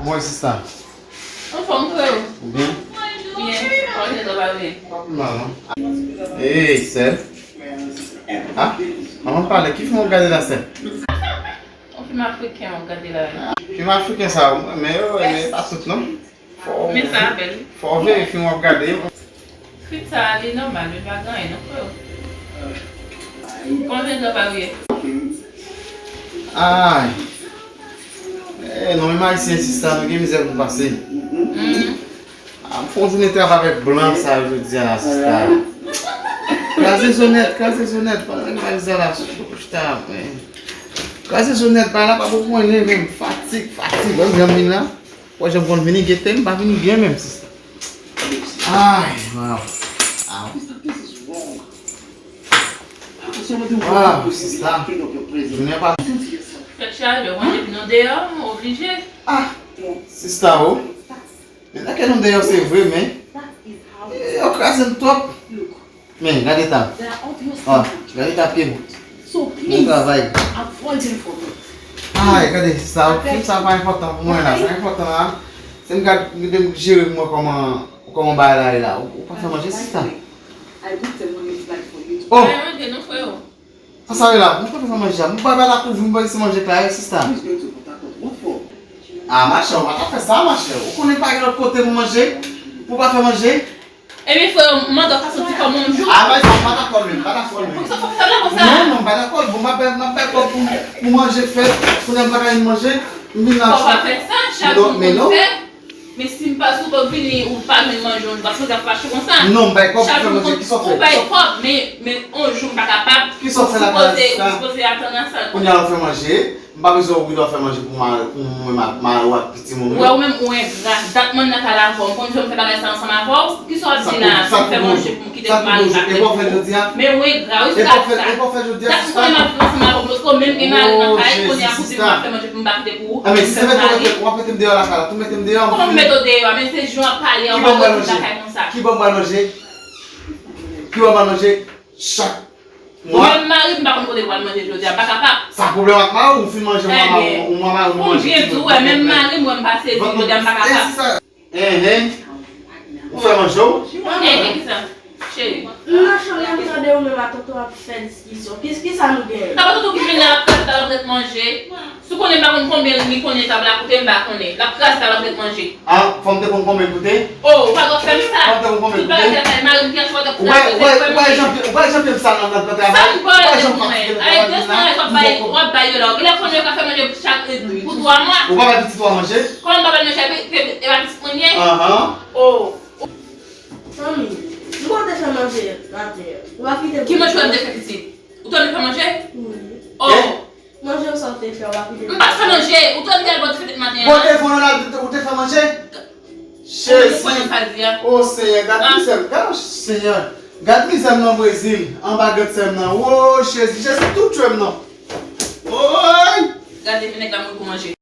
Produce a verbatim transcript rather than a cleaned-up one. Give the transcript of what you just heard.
Mwen sista. Anfòm, freo? Ou byen? Byen. Kòman w ye? Pa pi mal, non. Ey, sè. Ah, manman pale. Ki fim w ap gade la, sè? Yon fim afriken w ap gade la, wi. Fim afriken sa, ou renmen yo, men pa tout, non. Fò, men sa bèl. Fò w veye fim w ap gade yo. Fim sa a, li nòmal, li pa gen anyen, non, freo. Kòman w ye? Ay. Eh, non, menm ayisyen, sista, nou gen mizè pou n pase. Mm. Ah, m fè yon jounen travay avèk blan sa yo jodi a la, sista. Kraze zo nèt, kraze zo nèt. Pandan m bay sa la, chita, men. Kraze zo nèt, bay la pa bon pou mwen, menm. Fatig, fatig. Wè, m janm vin la. Wè, jan m konn vini, gete m, pa vini byen menm, sista. Ay, waw. Waw. Waw, sista. Jounen pa. Tèt chaje, w manje vin deyò, oblije. Ah, sista, o. Men lè ke nou deyò, se vre, men. Yo kraze m twòp. Men, gade ta. Ah, gade ta pye m. Bon travay. Ay, gade, sa, fim sa pa enpòtan pou mwen la. Sa enpòtan la. Se m gade, m jere pou mwen kòman, kòman bagay la ye la. Ou, ou pa fè manje, sista? Oh! Sa, sa ye la? Mwen pa fè manje a. Mwen pa bay la kouvri, mwen pa lese manje k la, sista. Ah, machè, ou pa ka fè sa, machè. Ou konnen pa gen lòt kote pou manje, pou pa fè manje. Ebyen, frè, m mande w ka soti kòm yon jou. Ah, bay sa, m pa dakò l menm, m pa dakò l menm. Poukisa fòk fè l konsa? Non, non, m pa dakò l. Bon, m ap bay, m ap bay kòb pou, pou manje fèt, kounye a m pa ka vin manje, m vin nan chak. Fò w pa fè sa, chak jou pou fè. Men si m pa sou kòb vini, ou pa vin manje, ou pa sou ka fache konsa. Non, m bay kòb pou fè manje, kisa w fè? Ou bay kòb, men, men yon jou m pa kapab. Kisa w fè lakay la, sista? Ou sipoze, ou sipoze atann a sa. Kounye a w fè manje. M pa bezwen w wi lè w fè manje pou ma-, pou mwen, ma-, mari w ak pitit mwen. Ou wè, ou menm ou engra. Dat mwen nan kay la avè w. M konn jan m fè bagay sa ansanm avè w. Kisa w ap di la? Si m fè manje pou m kite pou mari m pa fè pou ou. Men ou engra wi, sista. Dat m konnen m ap viv ansanm avè w, paske w menm gen mari nan kay, kounye a pou di m ap fè manje pou m pa kite pou ou. Pou m fè pou mari. W ap mete m deyò lakay la, tou mete m deyò. Kòman m mete w deyò? Men se jan w ap pale a, ou pa dwe di bagay konsa. Ki bò m pral manje? Ki bò m pral manje? Chak mwa. Menm mari m pa konn kote l pral manje jodi a, m pa kapab. Sa pwoblèm ak mari w? Ou fin manje, ou mari w, ou mari w manje. Pou m byen di w, wè, menm mari m wè m pa sezi jodi a, m pa kapab. Enhen. Ou fè manje w? Enhen, kisa? Cheri. M nan chanm nan, m tande ou menm ak tonton ap fè diskisyon. Kis-, kisa nou genyen? Sa pa tonton ki vin la, ap fè talè ret manje. Si w konnen m pa konn konbyen li konnen tab la koute, m pa konnen. L ap kraze tab la pou l manje. Ah, fò m te konn konbyen l koute? Oh, ou pa dwe fè m sa. Fò m te konn konbyen l koute? Tout bagay se lakay mari m ki achte, w ap kraze, se frè m. Ou pa janm, ou pa janm fè m sa nan, nan, nan travay. Sa m pale pou mwen. Ay, de san w ap bay, w ap bay yo la. Ou genlè konnen yo ka fè manje pou chak, pou twa mwa. Ou pa bay pitit ou a manje? Kòman m pa bay manje? E pa pitit mwen ye? Ahan. Oh. Fanmi, m konn te fè manje maten an. Ou pa kite pou... Ki manje w te fè pitit? Ou te fè manje? Wi. Oh. Manje w sa w te fè, w pa kite. M pa t fè manje. Ou te di al bò ti fenèt maten an. Bon, te fè manje. Jezi. Ou te fè manje. Oh, Senyè, gad mizè m. Gad, oh, Senyè. Gad mizè m nan Brezil. Anba gad sè m nan. Oh, Jezi. Jezi, tout tchwe m nan. Woy! Gade, men nèg la mouri pou manje.